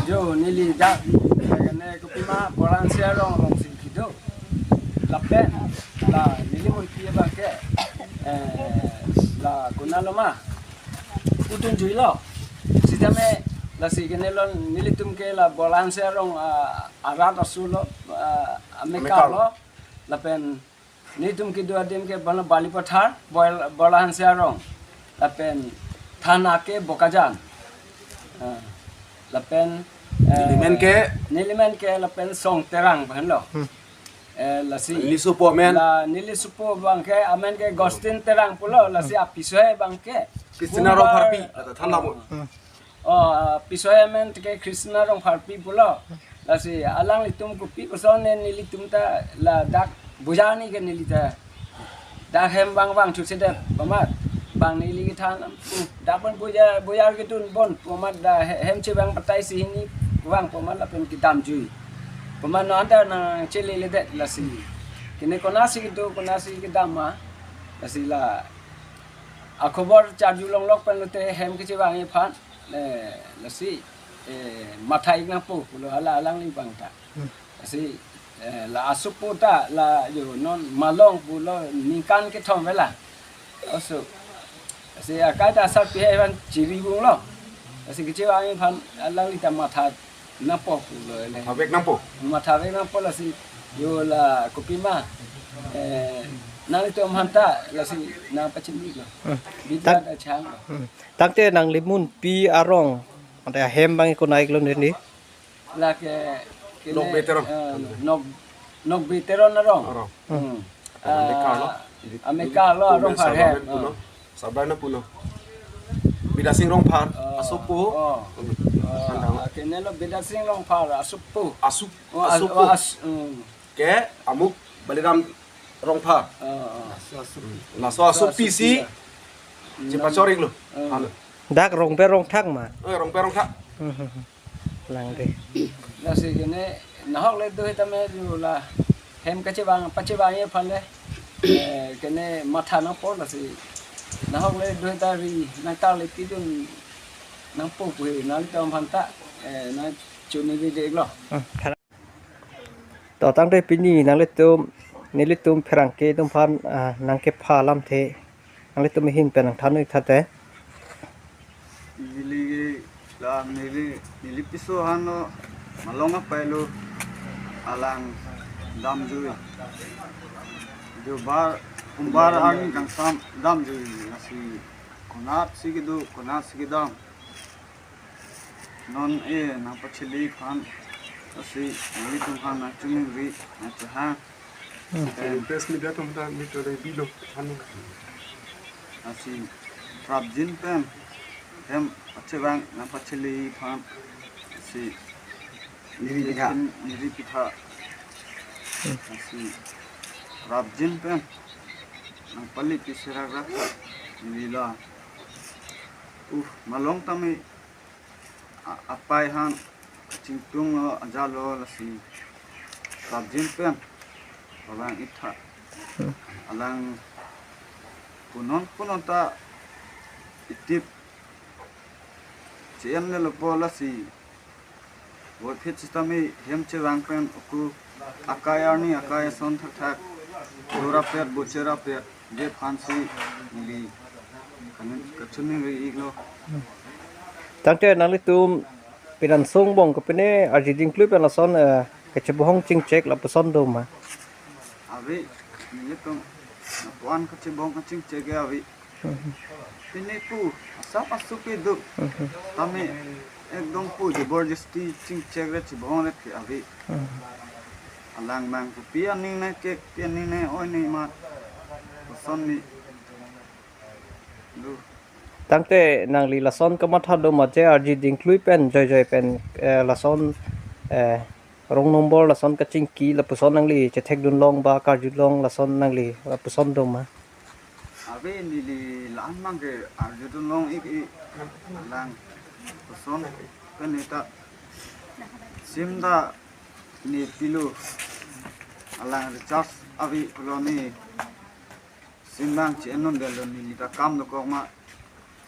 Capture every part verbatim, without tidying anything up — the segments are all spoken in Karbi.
Jo, neli dak, kene kopima Borhanse arong alongsi kedo. Lapen la neli munpi abangke, eh, la konatlo ma, Utun Juilo. Sitame lasi kene lo, nelitum ke la Borhanse arong, ah, arat aso lo, ah, amekar lo. Amekar lo. Lapen nelitum kedo adim ke Bala-, Balipathar, Bor-, Borhanse arong. Lapen thana ke Bokajan. Ah, lapen, eh, nelimen ke? Nelimen ke lapen Song Terang pu henlo. Hmm. Eh, lasi. Neli sopo amen? La neli sopo abangke, amen ke Gostin Terang pulo, lasi apiso abangke Christina Kumbar Rongpharpi, kata thana mo. Hmm. Oh, ah, piso amen ke Christina Rongpharpi pulo. Lasi alanglitum kopi koson ne nelitum ta ladak bojar ni ke neli ta. Dak hem vangvang thu sedet, pu amat. Bang neli kethan, dak pon bojar, bojar kedun pon, pu amat dak he-, hem chevang patai si hini vang, pu amat lapen kedamjui. Pu amat non ta nangcheleledet lasi. Kene konatsi kedo, konatsi kedam ma. Lasi la akhobor charjulonglok pen lote hem kechevangji aphan, eh, lasi, eh, matha-ik nangpo pulo hala alangli abang ta. Hmm. Lasi, eh, la asopo ta la jo non Malong pulo ningkan kethom vela. Oso. Lasi akai ta asarpi hai aphan chiribunglo. Lasi kechevangji aphan alangli ta matha nangpo pulo ele. Mathavek nangpo? Mathavek nangpo lasi jo la kopima, eh, nanglitum aphanta lasi nangpachini lo. Hmm. Bida Tang-, ta chang lo. Hmm. Tangte nangli munpi arong, ante ahem abang konat-iklo neli? Lake, kene, Nokbe Teron. Eh, Nok-, Nokbe Teron arong. Arong. Hmm. Amekar lo. Ah, amekar lo, Rongphar hem. Sabarna puno. Sabarna puno. Bidasing Rongphar, oh, asopo. Oh. Hmm. Oh, kene lo Bidasing Rongphar, asopo. Aso-, oh, as-, asopo. Oh, as-, hmm. Ke amuk Baliram Rongphar. Oh, oh. Laso asopi si. Hmm. Chepachor-iklo. Hmm. Anu. Dak Rongbe Rongthak ma? Eh, Rongbe Rongthak. Hmm, hmm, hmm. Lang de. Lasi kene nahok le do tame jo la hem kachevang, pachevangji aphan le. Eh, kene matha nangpo lasi. Nahok le do ta ri nangkar le pidun nangpo pu he, nanglitum aphanta, eh, nangchoningri-iklo. Hmm, thank-, to tangte pini nanglitum, nelitum pherangke atum aphan, ah, nangkepha alamthe nanglitum ahin pen nangthan-ik tha te. Neli ke la neli, neli piso aphan lo Malong apai lo, alang damjui. Jo bar, Kumbar arni kangsam damjui, lasi konatsi kedo, konatsi kedam. Non, eh, nangpachele aphan, lasi nanglitum aphan nangchoningri, nangchehang. Hmm. Em, press media atum ta meet lo, bilo, anu. Lasi prapjin pen hem kachevang nangpachele aphan, lasi niripitha. Niripitha. Hmm. Lasi prapjin pen nangpali pi serak rak neli la. Uh, Malong tame a-, apai aphan kachingtung lo, ajat lo, lasi prapjin pen pavang-iktha. Hmm. Alang punon punon ta itip che-en le lopo, lasi voiphit sitame hem chevang pen uku akai arni akai ason thakthak, do rapet, boche rapet, de aphansi neli kanin kachoningri-iklo. Tangte nanglitum Pinansong Bong kopine arji dingklui pen lason, eh, kachebohong chingchek lapuson do ma? Ave, nelitum lapu-an kachebohong kachingchek ke ave. Mhm. Pine pu asap aso kedo. Mhm. Tame ekdom pu jabarjasti chingchek re chebohong re ke ave. Mhm. Alang mang pu pi aning nai ke, pi aning nai oi nai ma. Lason ni. Lu. Tangte nangli lason kamatha do ma je arji dingklui pen joijoi pen, eh, lason, eh, wrong number lason kachingki lapuson nangli chethekdun long ba karjulong lason nangli lapuson do ma? Ave, neli la-an mang ke arjudun long-ik-ik, alang lapuson pen neta sim ta ne pilo, alang recharge ave pulo, ne sim bang che-en non det lo, neli ta kam dokok ma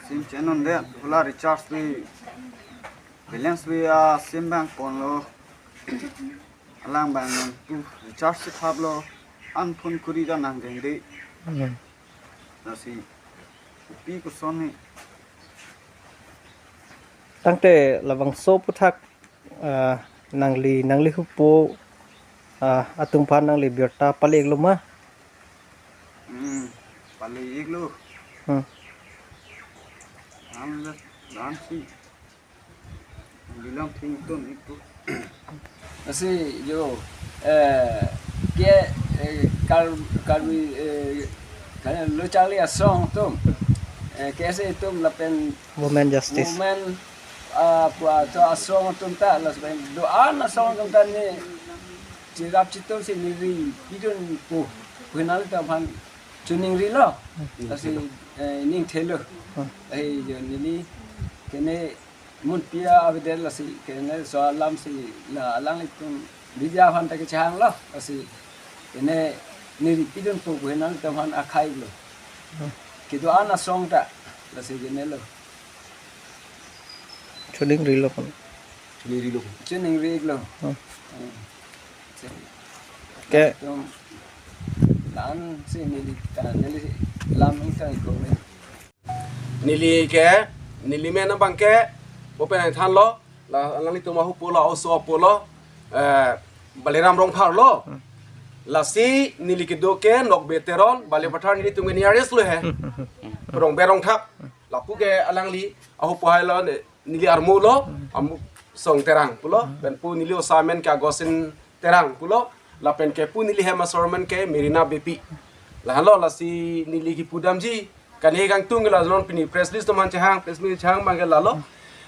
sim che-en non det, hala recharge ave. Balance ave, asim abang ponlo. Alang abang nangpu recharge si thaplo. An phone kuri ta nang geng de. Hmm. Lasi pi koson ni. Tangte labangso aphuthak, ah, nangli, nangli hupo, ah, atum aphan nangli birta pale-iklo ma? Hmm, pale-iklo. Hmm. An le, an si. Bilang thing tun ipu. Lasi jo, eh, ke, eh, Kar-, Karbi, eh, kaya lo charli asong atum. Eh, K S A atum lapen Women Justice. Women, ah, pu atum asong atum ta, lapen do-an asong atum ta ne chirap chitur si neli pidun pu. Pu nangtum aphan choningrilo. Hmm. Lasi, eh, ning thelo. Hmm. Eh, jo neli kene munpi avedetlo lasi kene laso alam si la alanglitum media aphan ta kechehanglo, lasi kene neli pidun pu pu nangtum aphan akhai lo. Hmm. Kedo-an asong ta, lasi kene lo. Choningrilo pon. Choningrilo. Choningrilo. Hmm. Hmm. Ke. Tum dan si neli ta, neli lam ni ta iko me. Neli ke, neli men abang ke, bo pen thanlo, la, alanglitum ahupo lo, oso apo lo, eh, Baliram Rongphar lo. Hmm. Lasi neli kedo ke Nokbe Teron, Balipathar nelitum ke nearest lo he. Rongbe Rongthak, lapu ke alangli ahupo hai lo, ne, neli armu lo, Hmm. Amusong Terang pulo, Hmm. pen pu neli osa men ke Augustine Terang pulo, lapen ke pu neli hem asor men ke Merina Beypi. Lahelo lasi neli kipu damji, kane kangtung la non pini press release atum aphan chehang, press release chehang abang ke lalo.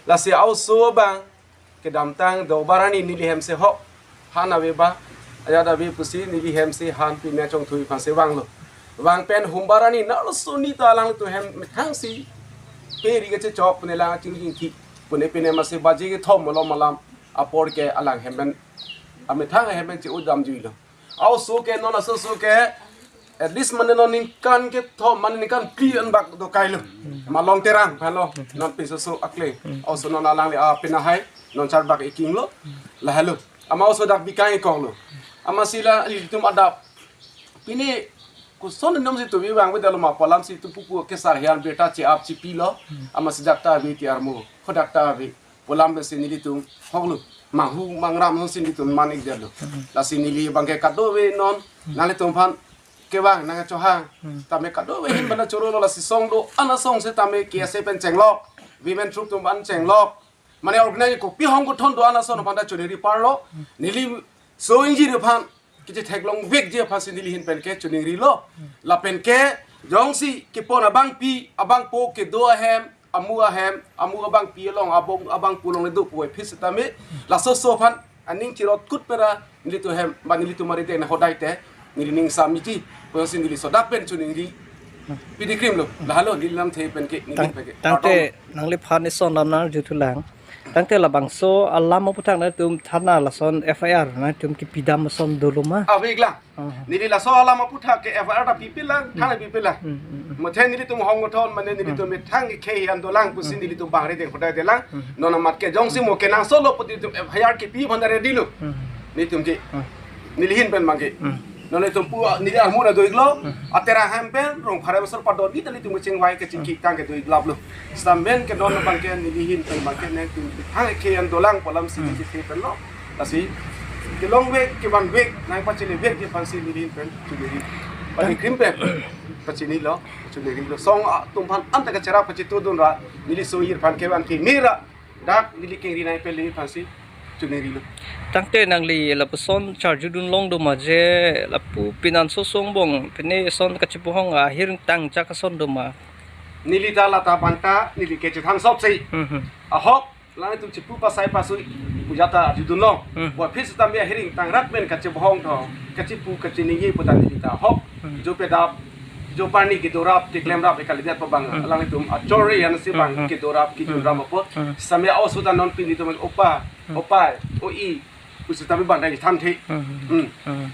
Lasi oso abang kedamtang Deobar arni neli hem si hok, han ave ba, ajat ave pusi neli hem si han pine chongthui aphan si vanglo. Vang pen Humbar arni na lo suni ta alanglitum hem methang si peri kechechok pune lang chingching thi pune pine masi baji kethom malom alam apor ke alang hem pen, amethang hem pen che-o damjuilo. Oso ke non aso oso ke at least mane non ningkan kethom, mane ningkan phli an bak do kailo. Malong Terang aphan lo, non pinso oso akle. Oso non alangli apin ahai, non char bak eking lo. Lahelo. Amat oso dak bikang ekong lo. Amatsi la ilitum adap. Pine koson nom si tubi vang beda lo ma pu alam si tum pupu kesar hian birta che-ap chepi lo. Amatsi dak ta ave ti armu. Ho dak ta ave. Pu alam si nelitum hoklo. Manghu mangram si nelitum man-ikdetlo. Lasi neli abang ke kadokave non nanglitum aphan kevang nangchohang. Tame kadokave ahin bana choro lo lasi song do-an asong setame K S A pen chenglok. Women troop atum aphan chenglok. Mane organize kopi hong kothon do-an asong aphan ta choningri parlo. Neli so ingjir aphan kechetheklong vekji aphan si neli ahin pen ke choningrilo. Lapen ke jongsi kepon abangpi, abangpo kedo ahem, amu ahem, amu abangpi along, abang, abangpo along le do puvoiphit setame, laso oso aphan aning chirot kut pera nelitum ahem, ba nelitum arideng na hodai te, neli ning samiji, pusi neli sodak pen choningri. Pini krim lo, lahelo neli lamthe pen ke, neli Tang, pen ke. Tangte nangliphan ison lam nang juthulang. Tangte labangso alam aphuthak nangtum thana lason F I R nangtum kipidam ason dolo ma? Ave iklang. Oh. Neli laso alam aphuthak ke F I R ta pipelang, Hmm. thana pipelang. Hmm, hmm, hmm. Muthe nelitum hong kothon mane nelitum Hmm. methang ke khei an dolang pusi Hmm. nelitum bang arideng hodai delang. Hmm. Non amat ke jongsi mo kenangsot lo pu nelitum F I R kipi aphan ready lo. Hmm. Nelitum ke. Hmm. Neli ahin pen abang ke. Hmm. Non nelitum pu neli armu ra do-iklo. Hmm. Atera hem pen Rongphar asor padon ni ta nelitum chingvai kechingki Hmm. tang ke do-iklaplo. Stamben ke non abang ke neli ahin pen abang ke nelitum hang khei an dolang pu alam si Hmm. neli kethek pen lo. Lasi kelong vek, kevan vek, nangpachini vekji aphan si neli ahin pen choningri. Pini krim pen pachinilo, choningrilo. Song atum aphan anta kacherap kachitudun ra, neli so ingjir aphan kevan keme ra, dak neli kengri nai pen neliphan si choningrilo. Tangte nangli lapuson charjudun long do ma je lapu pinanso song bong pine son kachipuhong ahir tang jak ason do ma? Neli ta lata banta neli ke chethan sop si. Hmm, hmm. Ahok, alanglitum chipu pasai pasui pu ajat ta judun long. Hmm. Puvoiphit setame ahir tang rat pen kachipuhong tho, kachipu kachiningje pu ta neli ta ahok. Hmm. Jo pedap, jo parni kedorap, keklemrap, ekalidet pa abang. Hmm. Alanglitum achor-i an si abang Hmm, hmm. kedorap, kejunrap Hmm. apot. Hmm. Setame oso ta non pini nelitum opa, Hmm. opai, o-i, pusi setame abang dai than the. Hmm. Hmm. Hmm.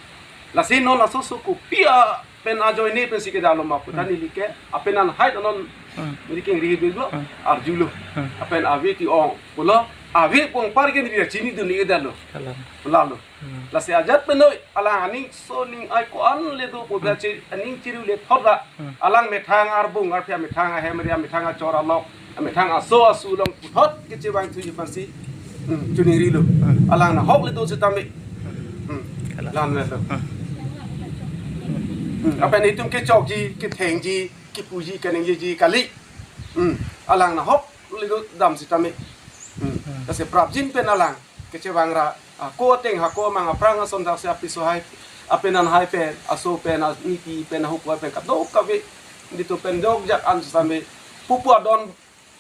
Lasi non laso oso kopi apen ajoine pensi kedalo ma pu ta Hmm. neli ke, apenan hai ta non Hmm. neli kengri do-iklo, Hmm. arjulo. Hmm. Apen ave ti ong pulo, ave pu anparke neli chinidun-edetlo. Kalang. Lalo. Hmm. Lasi ajat penoi alang aning so ning ai ko-an le do pu Hmm. achi aning chiri le thot ra. Hmm. Alang methang arbung arphi, methang ahem ria, methang achor alok, methang aso asu along puthot kechevang thuji aphansi. Hmm. Choningrilo. Hmm. Alang nahok le do sitame. Hmm. Kalang. Lam le do. Hmm. Hmm. Lapen itum kechokji, kethengji, kepuji, kaningjeji kali. Hmm. Alang nahok le do dam sitame. Hmm. Hmm. Lasi prapjin pen alang kechevang ra, ako ateng, ako amang aphrang ason dak si apiso hai, apenan hai pen, aso pen, anipi pen, ahokpoi pen, kadokave, nelitum pen jokjak an sitame, pupu adon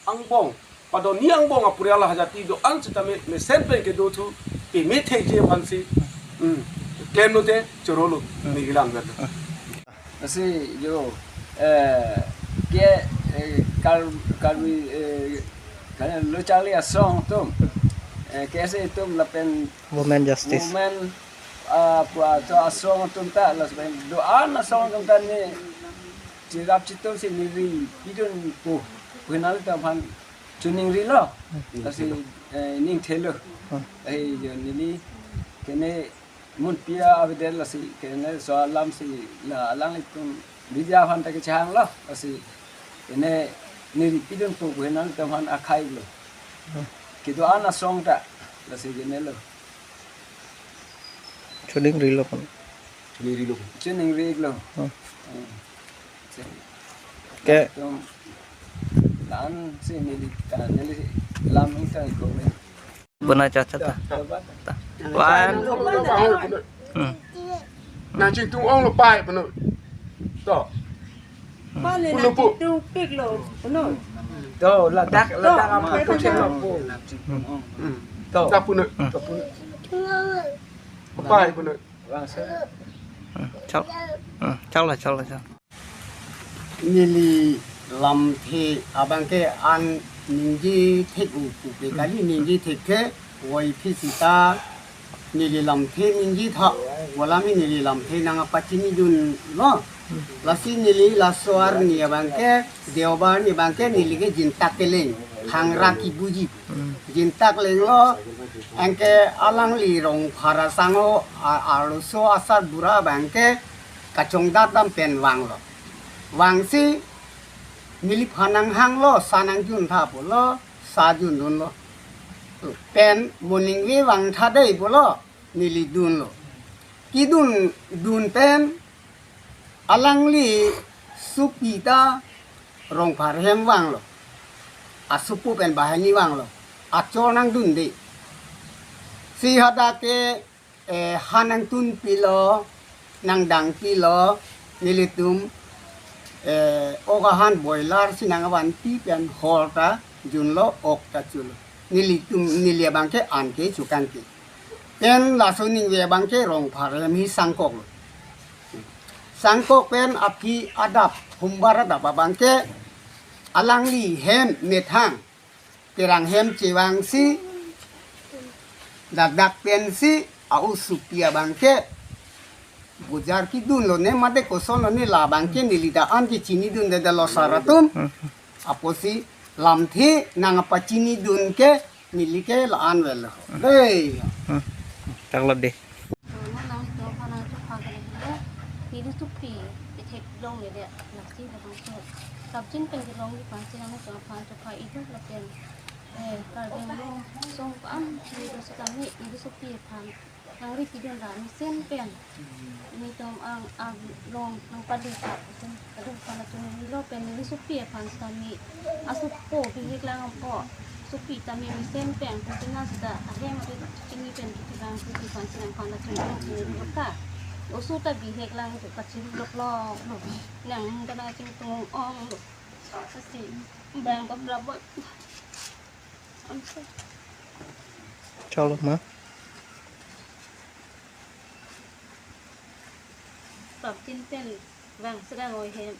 angbong, padon ni angbong apurial hajati do-an sitame, mesen pen kedo thu, peme thekji aphansi. Hmm. Klemlote chorolo, Hmm. neli kelang ber. Lasi jo, eh, ke, eh, Kar-, Karbi, eh, kalian lo charli asong atum. Eh, K S A atum lapen Women Justice. Women, ah, pu ato asong atum ta, lapen do-an asong atum ta ne chirap chitum si neli pidun pu. Pu nelitum aphan choningrilo. Hmm. Lasi, eh, ning thelo. Hmm. Eh, jo neli kene munpi avedet lasi kene so alam si la alanglitum media aphan ta kechehanglo, lasi kene neli pidun pu pu nelitum aphan akhai lo. Hmm. Kedo-an asong ta lasi kene lo. Choningrilo pon. Choningrilo. Choningrilo. Hmm. Hmm. Ke. Tum dan si neli ta neli lam ni ta ko. Bona cha cha ta. Ta. One. Hmm. Nang chingtung ong lo pai pano. To. Pale Pulo nang pu. Chingtung pik lo, pano. To, ladak, ladak apa tu chelo pu. Hmm. To. Ta pano. Hmm. To pano. Pai pano. Wang se. Hmm. Chal. Hmm. Chal la, chal la, chal. Neli lamthe abangke an ningje thek-o pupe kali, ningje thek ke wai phi sita neli lamthe ningje tha, wala mi neli lamthe nangpachinidunlo. Lasi neli laso arni abangke, Deobar arni abangke neli ke jintak keleng, hangra kibuji. Jintak lenglo, anke alangli Rongphar asangho, a-, arloso asarbura abangke, kachongdat dam pen vanglo. Vangsi neliphan nanghanglo, sa nangjun tha pulo, sa jundunlo. Pen mo ningve vang tha dei pulo, neli dunlo. Kedun dun pen alangli supi ta Rongphar ahem vanglo. Asopo pen banghini vanglo. Achor nangdunde. Si hadak ke eh, han nangtunpilo, nangdangpilo, nelitum, eh, ok ahan boiler si nangvanpi pen hor ta junlo, ok ta chulo. Nelitum, neli abangke an ke chukang ke. Pen laso ningve abangke Rongphar ahem hi sangkoklo. Sangkok pen aphi adap, humbar adap abangke alangli hem methang. Terang hem chevangsi, dak dak pensi, a-o supi abangke, bojar kedunlo ne mate kosonlo ne la abangke neli ta an kechinidundedetlo sar atum, apotsi lamthe nangpachinidun ke neli ke la-an avelo. Dei. Hmm. Chak lo dei. Nang nangtum aphan nangchopha kali le, neli supi ithek longle le, laksi le bangso. Prapjin pen kelongji aphansi nangtum aphan chopha idun lapen, eh, Karbi Anglong song ko-an neli do sitame, neli supi aphan nangri pidun ra mesen pen. Nelitum ang, ang long nangpali ta, itum kadokave aphan nangchoninglo pen neli supi aphan sitame asopo bihek lang po. Supi tame mesen pen, pen na sita ahem pen chini pen kiti bang supi aphan si nangphan nangchoninglo pen neli ka. Oso ta bihek lang tu kachiri lok lok lo. Nang kana chingtung ong lo. Asi bang ko prabot. Ang sa. Chalo ma. Prapjin pen vang sedang oi hem.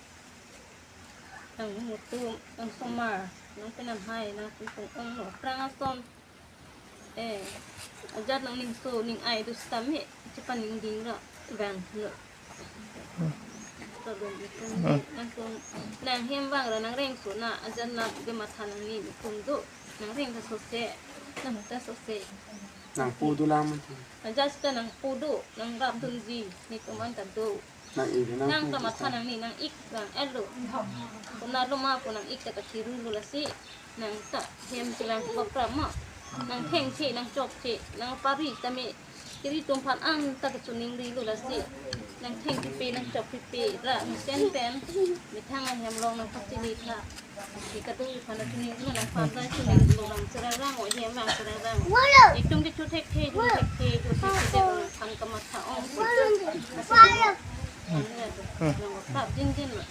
Nang mutu, nang somar, nang penam hai, nang kutung ong lo, prang ason. Eh, ajat nangning so, ning ai tu sitame, chepaningding ra, vang lo. Problem itum, nangtum, nang hem vang ra, nangreng so na, ajat na, kematha nangning itum do. Nang reng ta sose, nang ta sose. Nangpo dolang mati. Ajat ta nangpo do, nangrapdunji, netum an ta do. Nang-ik nang nang pu ta matha ta. Nangni nang-ik nang-etlo. Konatlo ma pu nang-ik ta kachirulo lasi. Nang ta hem chelang baprap ma. Nang thengche, nang chokche, nang pari tame. Kiri tum aphan an ta kachiningrilo lasi. Nang thengpipe, nang chokpipe, ra mesen pen. Methang ahem along nang pachini tha. Ke kadokave aphan nang chiningri, nang aphan ta chiningri, nang cherang rang, o hem rang cherang rang. Itum ke chu thekthe, chu thekthe, chu thekthe, nang aphan kamatha ong. Nang kap jinjin lo.